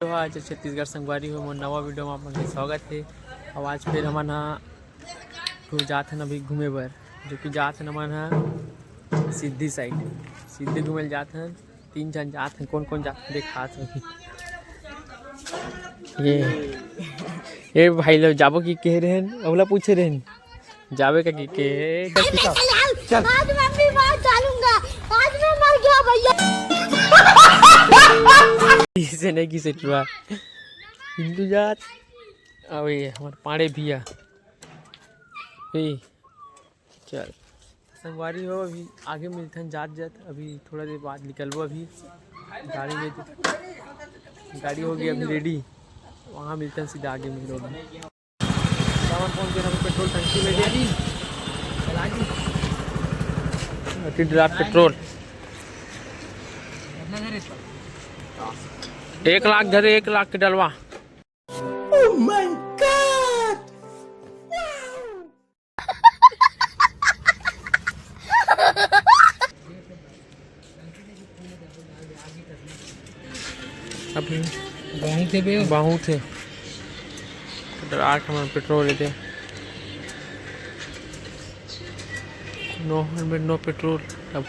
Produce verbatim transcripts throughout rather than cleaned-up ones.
तो आज छत्तीसगढ़ संगवारी हो, मोर नवा वीडियो में आप मन के स्वागत हे। अब आज फिर हमन ह तो जात हन अभी घूमे बर, जो कि जात हन हमन ह सिद्धि साइड, सिद्धि घूमे ल जात हन। तीन झन जात हन, कौन कौन जात हन देखात हन। ये, ये भाई लोग जाबो कि कहे रहेन, ओला पूछे रहेन, जाबे का कि के, चल। आज मैं भी बाहर डालूंगा, आज मैं मर गया भैया। इसे नहीं किसे टुआ। हिंदू जात। अब ये हमारे पाड़े भैया। ए, चल। संगवारी हो, अभी आगे मिलथन जात जात, अभी थोड़ा देर बाद निकलबो। अभी गाड़ी में, गाड़ी हो गई अभी रेडी, वहाँ मिलथन सीधा आगे मिलोगे। सामान पहुँच गया, पेट्रोल टंकी में गया। अति ड्राफ्ट पेट्रोल। एक लाख धरे, एक लाख के डलवा। Oh my God! अभी बहुत हे बे। बहुत हे। डरा के हमन पेट्रोल लेते। No helmet, no petrol। अब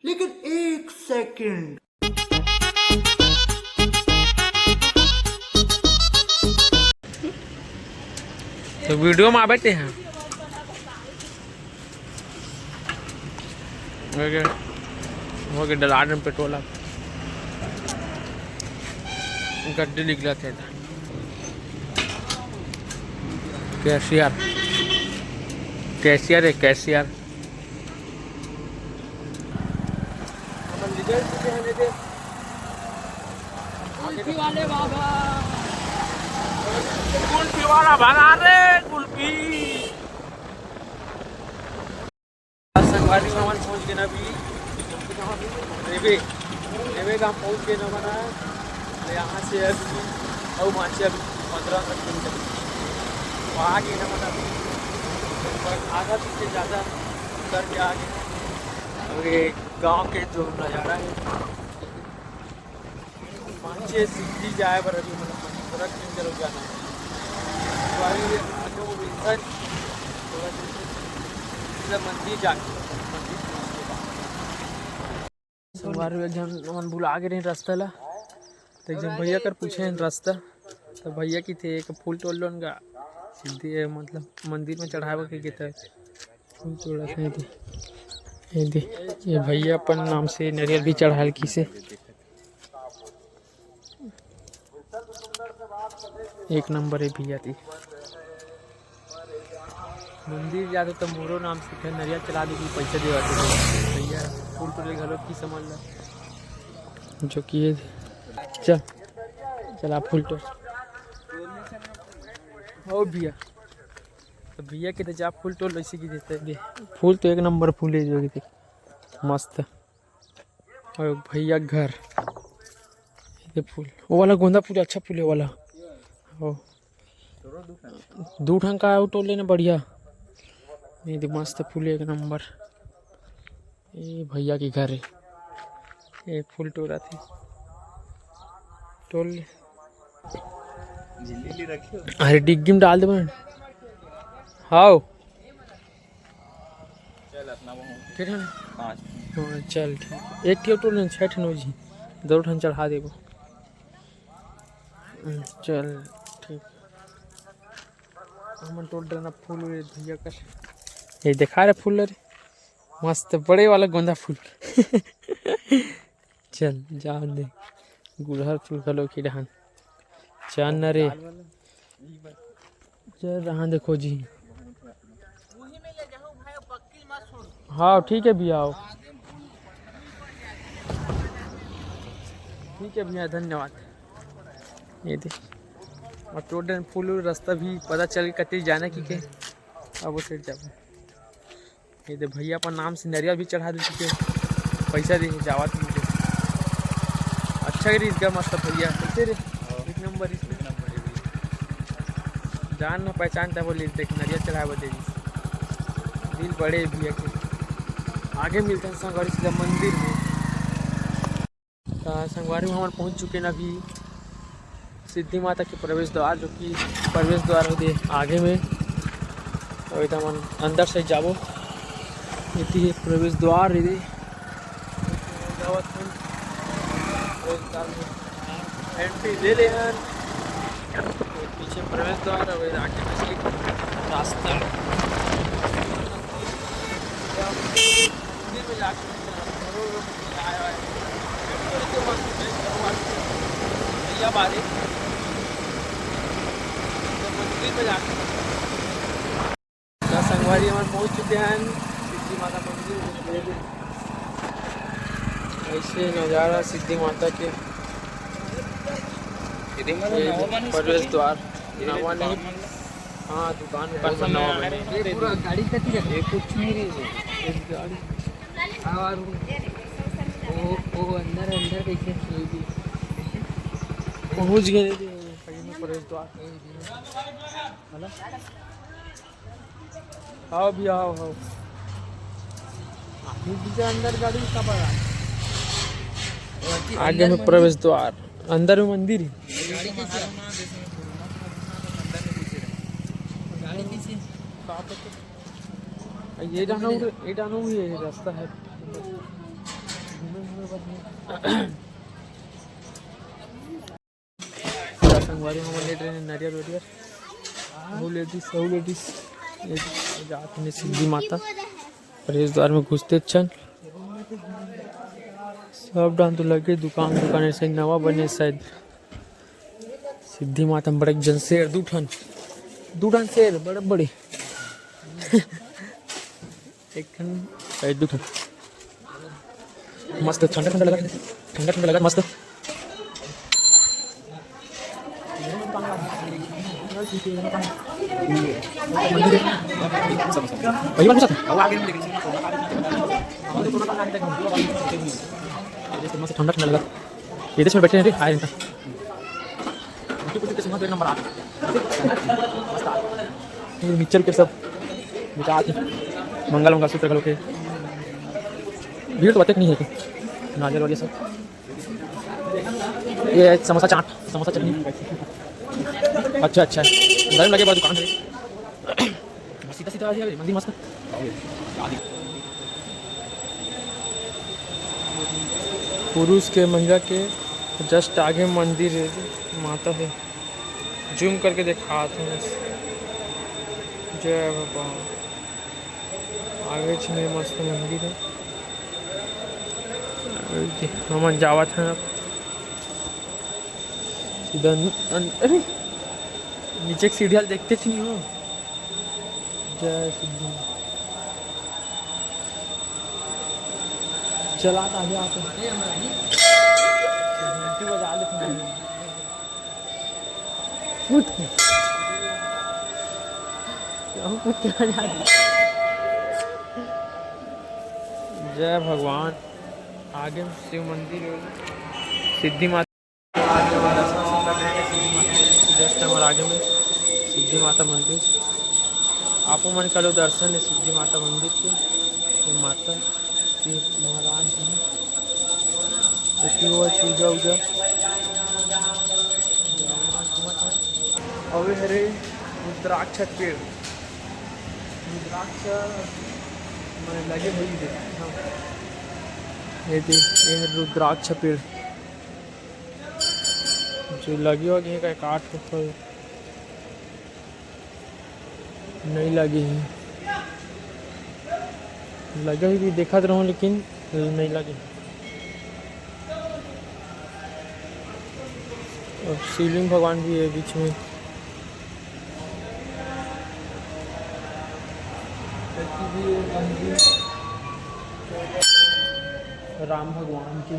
लेकिन एक सेकंड। तो वीडियो में आबे ते हैं। ओके, ओके, डला देन पेट्रोल अब। गड्डी निकला थे। कैशियर, कैशियर है, कैशियर। हमन निकल चुके हैं, देखिए। कुल्फी वाले बाबा। कुल्फी वाला भगा रे, कुल्फी। संगवारी, हमन पहुंच गए ना अभी रेवे, रेवे गांव पहुंच गए ना मना। तो यहाँ से अभी अउ वहाँ से अभी पंद्रह किलोमीटर तो आ गए ना मना, अभी आधा से ज़्यादा करके आ गए। और ये गांव के जो नज़ारा है, पाँच छः सीढ़ी जाए बर अभी, मतलब, पंद्रह किलोमीटर हो जाना है। तो अभी आगे वो मिलता है, थोड़ा सा सीधा मंदिर जाके, मंदिर पहुँच के बाद। संगवारी हो, एक झन हमन भुला गे रहे रास्ता ला, तो एक झन भैया कर पूछे हन रास्ता, तो भैया की थे एक फूल तोड़ लो गा, सीधे, मतलब, मंदिर में चढ़ाए बर के थे। थोड़ा सा ये दे, ये दे, ये भैया अपन नाम से नरियल भी चढ़ाल किसे। एक नंबर है भैया ती। मंदिर जाते तो मोरो नाम से फिर नरियल चढ़ा दे, पैसा देवा के भैया फूल तोड़े घलो की समझ ला। जो कि ये चल, चला फूल तोड़। ओ भैया, तो भैया के तो जा फूल तोड़, वैसे की देते दे। फूल तो एक नंबर फूल है, जो कि मस्त। और भैया घर, ये फूल, वो वाला गोंदा फूल अच्छा फूल है वाला। ओ, दू ठन का आउट लेना बढ़िया। ये दे मस्त फूल एक नंबर। ये भैया के घर है, ये फूल टोरा थे, टोल ले। अरे डिग्गी में डाल दे बहन। हाओ। चल, अपना वो ठीक है ना? पाँच। हाँ, चल, ठीक। एक ठे टोल नहीं, छः ठे नोजी, दो ठन चढ़ा देबो। हम्म, चल, ठीक। हमन टोल डरना फूल उल भैया कर। ये देखा रे फूल रे, मस्त बड़े वाला गोंदा फूल। चल, जान दे। गुड़हल फूल घलो की डहन। चल न रे। चल, रहा देखो जी। हाँ, ठीक है भैया, आओ। ठीक है भैया, धन्यवाद। ये दे। और टोडन फूल रास्ता भी पता चल के कते जाना की के। अब उसे जाबो। ये दे भैया अपन नाम से नरियल भी चढ़ा दे चुके, पैसा दे जावत भी दे। अच्छा ही रिस गा मस्त भैया, कैसे रे? एक नंबर रिस। जान ना पहचान था बोले, देख नरियल चढ़ाए बदे दिल बड़े भैया के। आगे मिलते हैं संगवारी सीधा मंदिर में। त संगवारी हो, हमन पहुंच चुके हैं अभी सिद्धि माता के प्रवेश द्वार, जो कि प्रवेश द्वार होथे आगे में। अउ एदे हमन अंदर से जाबो, एती हे प्रवेश द्वार, एदे जावत हन प्रवेश द्वार में। एंट्री ले ले हन। पीछे प्रवेश द्वार, अब आगे पीछे रास्ता। मंदिर में जाके भैया बारे तो मंदिर में जाके। त संगवारी, हमन पहुंच चुके हैं सिद्धि माता मंदिर। ऐसे नजारा सिद्धि माता के। प्रवेश द्वार नवा नहीं। हाँ, दुकान उकान मन नवा बने। ये पूरा गाड़ी कति रखे? ये कुछ नहीं रही। गाड़ी। और वो, वो अंदर, अंदर देखे। पहुंच गए थे प्रवेश द्वार। हेलो। आओ भैया, आओ, आओ। अभी भैया अंदर गाड़ी का बड़ा। आगे में प्रवेश द्वार, अंदर में मंदिर है। गाड़ी कैसे? ये डानो, ये डानो भी है, रास्ता है। घूमे, घूमे बस में। संगवारी, हमन ले रहे हैं नरियर वरियर। अउ लेडीज, अउ लेडीज। ये जात में सिद्धि माता प्रवेश द्वार में घुसते क्षण सब डान तो लगे दुकान, दुकान ऐसे नवा बने शायद। सिद्धि माता में बड़े जन शेर, दू ठन, दू ठन शेर बड़े बड़े। एक ठन, ए, दू ठन। मस्त ठंडा ठंडा लगा, ठंडा ठंडा लगा, मस्त। वही वाला पूछा था। मस्त ठंडा ठंडा लगा। ये देश में बैठे हैं रे, आए हैं। कुछ कुछ किस्मत एक नंबर आ। ये मिक्सचर के सब बेचात हे। मंगल मंगल सूत्र घलो के भीड़ तो अतेक नहीं है कि नारियल वारियल सब। ये है समोसा चाट, समोसा चटनी। अच्छा, अच्छा, गरम लगे बड़ा दुकान है। सीधा सीधा आ गया मंदिर मस्त। पुरुष के, महिला के just आगे मंदिर है, माता है। जूम करके दिखात हे बस। जय भगवान। आगे छने मस्त मंदिर है। हमन जावत हन अब सीधा अन-, अन-, अरे, नीचे के सीढ़िया ल देखते च नहीं हो। जय सिद्धि। चला आगे आते। घंटी बजा लेते हैं। फुट के। क्या फुट के बजा दे? जय भगवान। आगे में शिव मंदिर है, सिद्धि माता। आगे में दर्शन कर रहे हैं सिद्धि माता मंदिर के, just हमारे आगे में सिद्धि माता मंदिर। आपो मन करो दर्शन है सिद्धि माता मंदिर के। ये माता, ये महाराज जी, ये पूजा उजा। अउ ये हरे रुद्राक्ष पेड़, रुद्राक्ष मन लगे हुई दे। हाँ। ये दे, ये हरे रुद्राक्ष पेड़। जो लगे हो गए का काट के कोई नहीं लगे है, लगे ही भी देखत रहूं लेकिन नहीं लगे। और शिवलिंग भगवान भी है बीच में। राम भगवान के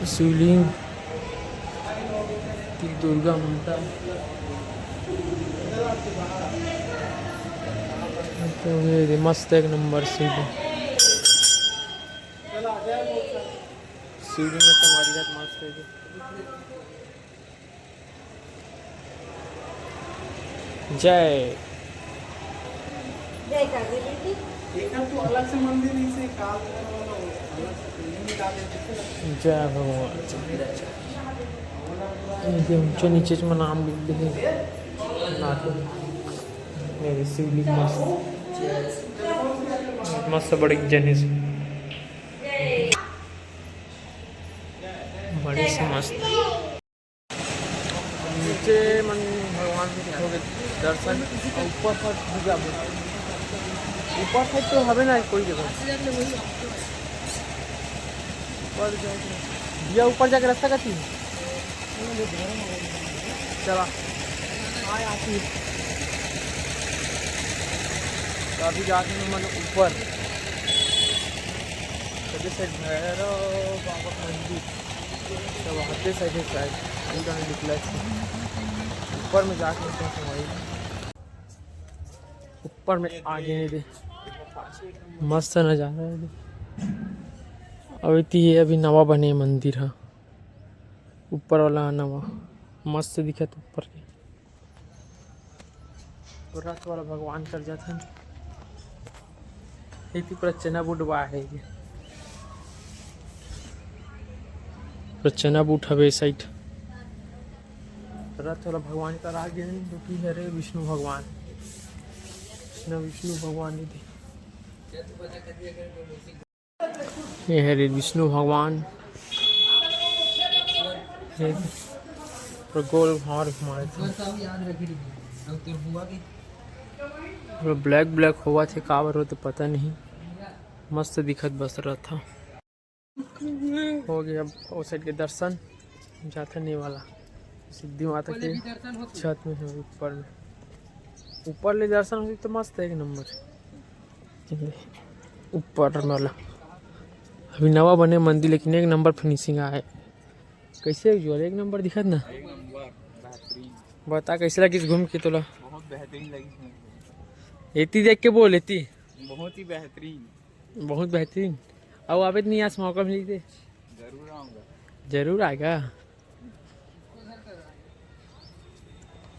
शिवलिंग, दुर्गा माता। तो ये मस्त एक नंबर शिवलिंग। शिवलिंग में समाधि जात मस्त है। जय। जय काली दीदी। एकर तो अलग से मंदिर, इसे काल वाला अलग जय भगवान। ये दे ऊंचे नीचे म नाम लिख दे हे। नाथ मेरे शिवलिंग मस्त, मस्त बड़े जने से। बड़े से मस्त। नीचे मन भगवान के हो गए दर्शन, अउ ऊपर पर भी जाबो। ऊपर साइड तो हवे ना कोई जगह। ऊपर जाके, भैया, ऊपर जाके रास्ता कथी? चला। हाँ, आती। तो अभी जाके मन ऊपर, सभी साइड भैरव बाबा का मंदिर। सब आते साइड है शायद, पूरा निकला है। ऊपर में जाके तो भाई, ऊपर में आगे नहीं दे, मस्त नजारा है दे। अभी ती ये अभी नवा बने मंदिर ह, ऊपर वाला नवा मस्त दिखत ऊपर के। रथ वाला भगवान कर जाथन। एती पूरा चना बूट बा हे ये। पूरा चना बूट हवे साइड। रथ वाला भगवान कर आगे जो कि हरे विष्णु भगवान। कृष्ण विष्णु भगवान ये दे। ये हरे विष्णु भगवान। ये पूरा गोल भांवर घुमाए थे। पूरा ब्लैक ब्लैक होवत हे, काबर होते पता नहीं। मस्त दिखत बस रथ ह। हो गया अब ओ साइड के दर्शन। जाथन ये वाला सिद्धि माता के छत में है, ऊपर में। ऊपर ले दर्शन होती तो मस्त है, एक नंबर। ऊपर वाला अभी नवा बने मंदिर, लेकिन एक नंबर फिनिशिंग आए। कैसे उज्जवल, एक नंबर दिखत ना। एक नंबर, बेहतरीन। बता कैसे लगिस घूम के तोला? बहुत बेहतरीन लगिस। एती देख के बोल, एती। बहुत ही बेहतरीन। बहुत बेहतरीन। अउ आबे त नहीं, आज मौका मिली थे। जरूर आऊंगा। जरूर आएगा।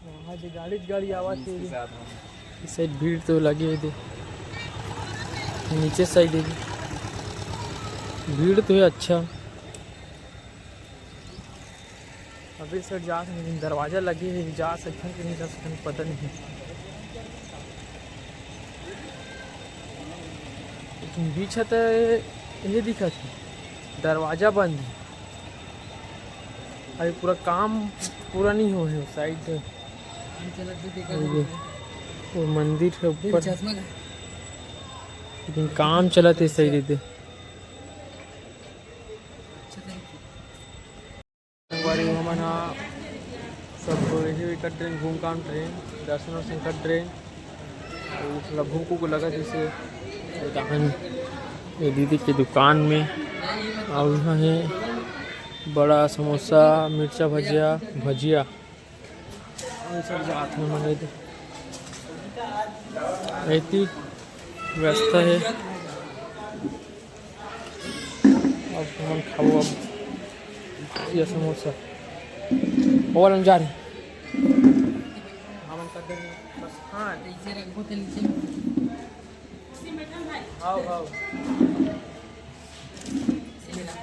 वहाँ दे गाड़ी, गाड़ी आवाज इसके साथ हम। इस साइड भीड़ तो लगी हुई थी, नीचे साइड है। भीड़ तो है अच्छा। अभी सर जा सकते, लेकिन दरवाजा लगे है, जा सकते हैं कि नहीं जा सकते हैं, पता नहीं। लेकिन बीच है तो ये दिखत है, दरवाजा बंद है। अभी पूरा काम पूरा नहीं हुआ है साइड। वो मंदिर है ऊपर, लेकिन काम चलत है सही रहते। संगवारी हो, हमन ह सब यही कर ट्रेन घूम काम ट्रेन दर्शन वर्शन कर ट्रेन। मतलब भूख उख लगा जैसे तहन ये दीदी के दुकान में। और यहाँ है बड़ा समोसा, मिर्चा भजिया, भजिया। और सब जात में मंगे थे। ऐसी व्यवस्था है। अब हमन खाबो अब ये समोसा। ओवल हम जा रहे। हमन कर देंगे बस। हाँ, तो इसे रखो तो नीचे। आओ, आओ। मेरा,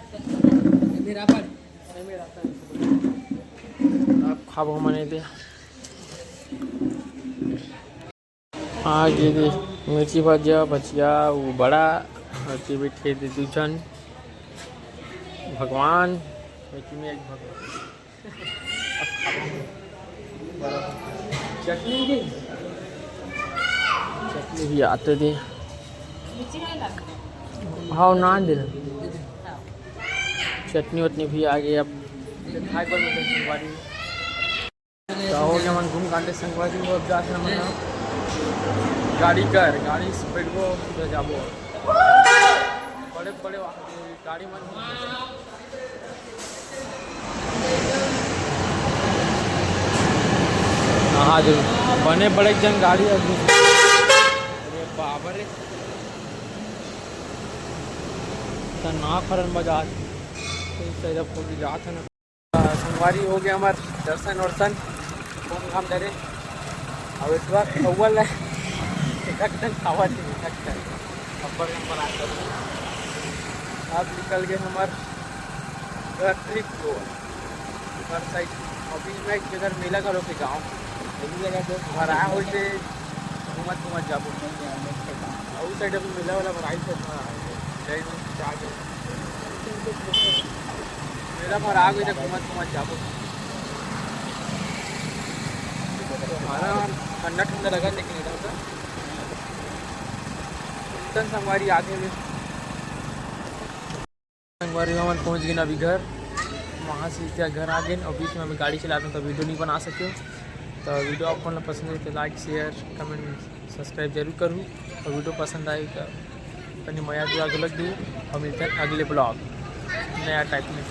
मेरा पर। अब खाबो हमन एदे। आगे दे मिर्ची भजिया, भजिया, वो बड़ा, और के बैठे दे दू झन। भगवान, बैठी में एक भगवान। चटनी भी, चटनी भी आते दे। हाँ, नान दे। चटनी वटनी भी आ गई अब। खाए पर मिलते हैं बारी। तो हो गया मन घूम कांटे संगवारी हो, अब जाके हमन ह गाड़ी कर, गाड़ी से बैठबो, तो जाबो। बड़े बड़े वाहन, गाड़ी मन। हाँ जो बने बड़े जन गाड़ी है। अरे बाबा रे, खतरनाक हरन बजात। तो इस तरह फोन जात है ना। संगवारी हो गया हमार दर्शन वर्शन, घूम घाम डरे। अब इस बार अव्वल है, एकदम खावा थी, एकदम अब्बड़ नंबर आता है। अब निकल गए हमार घर ट्रिप को हर साइड। अभी मैं एक जगह मेला घलो के गाँव भरा होते घूमत घूमत जाबो। और साइड अभी मेला वाला भराई से मेला भरा गए तो घूमत घूमत जाबो। तो हमारा ठंडा ठंडा लगा लेकिन इधर का संगवारी आगे में संगवारी हमन पहुँच गेन अभी घर। वहाँ से क्या घर आ गेन और बीच में अभी गाड़ी चलाते तो वीडियो नहीं बना सके। तो वीडियो आप मन ला पसंद है तो लाइक, शेयर, कमेंट, सब्सक्राइब जरूर करूँ। और वीडियो पसंद आए तो अपनी मया दुआ को लग दी। और मिलते हैं अगले ब्लॉग नया टाइप में।